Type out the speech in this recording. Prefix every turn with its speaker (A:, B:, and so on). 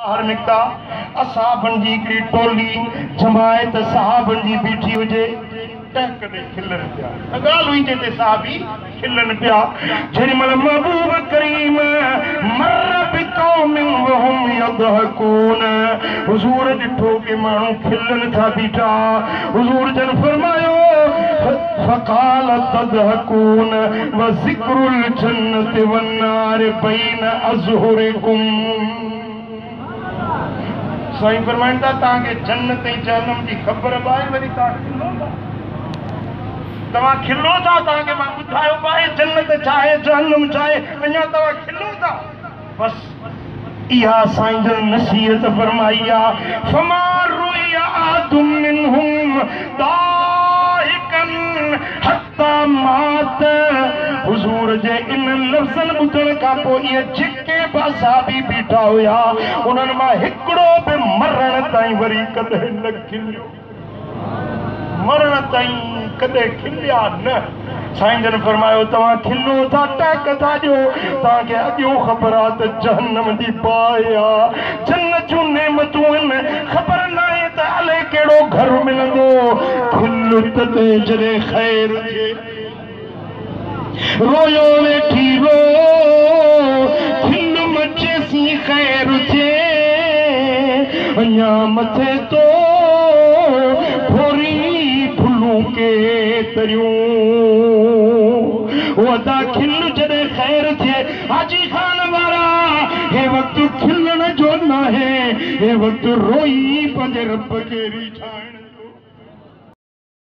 A: ٻاهر نڪتا، اصحابن جي هڪڙي ٽولي، جماعت، صحابن جي بيٺي هجي، ٽهڪ ڏئي کلن پيا. ڪا ڳالهه هئي جنهن تي صحابي کلن پيا. جيڏي مهل محبوب ڪريم مر بقوم وهم يضحڪون حضور ڏٺو ڪي ماڻهو کلن ٿا بيٺا، حضور جن فرمايو، فقال تضحڪون وذڪر الجنة والنار بين اظهرڪم. سائين فرمائن ٿا توهان کي جنت ۽ جهنم جي خبر به آهي وري توهان کلو ٿا. توهان کلو ٿا توهان کي مان ٻڌايو به آهي جنت ڇا آهي جهنم ڇا آهي اڃا توهان کلو ٿا. بس اها سائين جن نصيحت فرمائي آ فما رؤي احد منهم ضاحڪا حتي مات حضور جي انهن لفظن ٻڌڻ کان پوء اهي جيڪي به اصحابي بيٺا هيا انهن مان هڪڙو به مرڻ تائين وري ڪڏهن نه کليو. مرڻ تائين ڪڏهن کليا نه. سائين جن فرمايو توهان کلو ٿا ٽهڪ ٿا ڏيو توهان کي اڳيون خبر آ ته جهنم جي باهه آ جنت جون نعمتون آهن خبر ناهي ته الائي ڪهڙو گهر ملندو کل تڏهن جڏهن خير ٿئي. رويو ويٺي رو کل جيسين خير ٿئي اڃا مٿي تو ڀوري ڀلون ڪيتريون او ادا کل جڏهن خير ٿئي حاجي خان وارا هي وقت کلڻ جو ناهي هي وقت روئي پنهنجي رب کي ريجهائڻ.